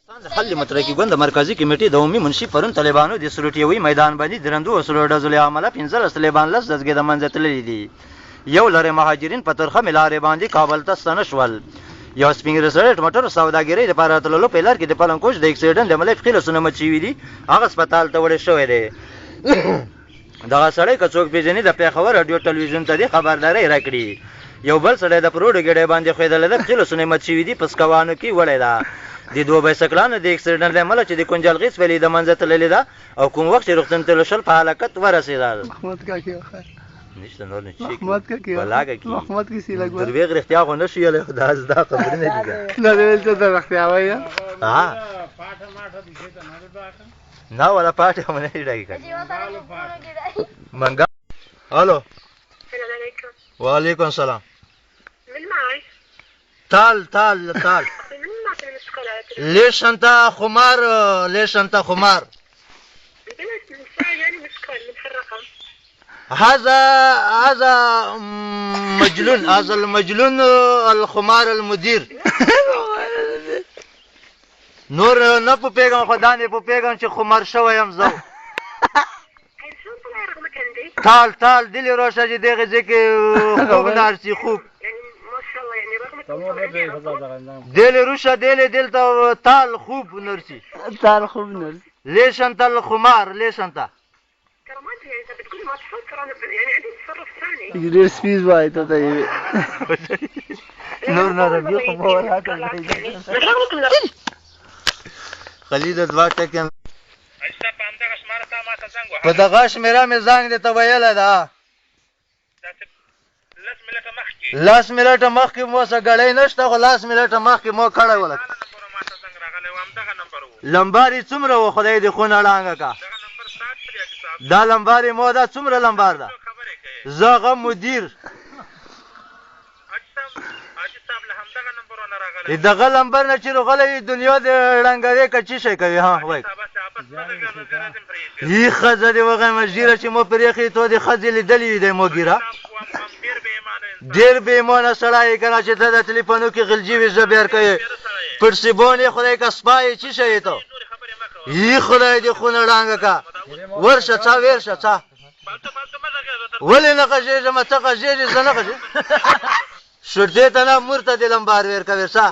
د حل مترقي ګوند د مرکزي کمیټې د عمومي منشي پرون طالبانو د سروټیوي میدان باندې درندو وسلو ډزو له امله 15 طالبان لس دزګې د منځه تللي دي. یو لړ مهاجرین په ترخمې لارې باندې کابل ته ستانه شول. یو سپین ږیری سړی د موټر سوداګرۍ لپاره تللو په لار کې د پلنکوچ د اکسیډنټ له امله پښې لاسونه مات شوي دي، هغه هسپتال ته وړل شوی دی. دغه سړی که څوک پېژني د پېښور راډیو ټلویزیون ته دې خبرداری راکړي. یو بل سړی د پروډو ګېډۍ باندې ښویېدلی ده، پښې لاسونه یې مات شوي دي، په سکوانو کې وړی ده. د دوو بایسکلانو د اکسیډنټ له امله چې د کنجالغې سپیلۍ د منځه تللې ده او کوم وخت چې روغتون ته شول په هلاکت ورسېدل. محمد کاکي وخیر. نشته نور نو چې محمد کاکي بلاګه کی محمد کی سی لګ درویغ رښتیا خو نشو یلی خو دا دا خبرونه دي نه دی ویل ته رښتیا وایې. ها نه ولا پاټه هم نه دی ډاګی کړی منګا. الو السلام عليكم. وعلیکم السلام. من معي؟ تال تال تال. من معك المسكول على التليفون؟ ليش انت خمار؟ ليش انت خمار؟ بنت من ساعة جاني مسكول من هالرقم. هذا مجنون، هذا المجنون الخمار المدير. نور نه پوهېږم خو دا نه پوهېږم چې خمار شوی یم زه. طيب شلون طلع رقمك عندي؟ تال تال دلې روشه چې دغې ځای کې خوب نارسي خوب. يعني ما شاء الله يعني رقمك وصل عندي على طول. دلې روشه دلې دلته تال خوب نرسي. تال خوب نرسي. ليش انت الخمار؟ ليش انت؟ ترى ما ادري يعني اذا بتقولي ما اتصلت ترى انا يعني عندي تصرف ثاني. ډېر سپیز وای ته ته یې. نور نه ربي خو مو ولاکه. يعني من رقمك من الأرقام. خلیل دوه ټکي په دغه شمېره مې زنګ دی ته ویلی ده. لس منټه مخکې مو څه ګړی نشته خو لس منټه مخکې مو کړی و. لکه لمبار یې څومره و؟ خدای دې خونه ړانګه که دا لمبار یې مو دا څومره لمبار ده؟ زه هغه مدیر دغه لمبر نه چې راغلی دنیا دې ړنګوې که څه شی کوي؟ ها وایي یي ښځه دې وغیمه ږیره چې مو پرېښې تو دې ښځې لیدلې وي دی مو ږیره. ډېر بې ایمانه سړی یې که نه چې ته د تلیفونو کې غلجي وي ژبې ورکوې پړسیبون یې خدای که سپا یې څه شی یې ته یي خدای دې خونه ړنګه که ورشه څه ورشه څه ولې نه غږېږم ته غږېږې زه نه غږېږم. شرطې ته نه مور ته دې لمبار ورکوې څه.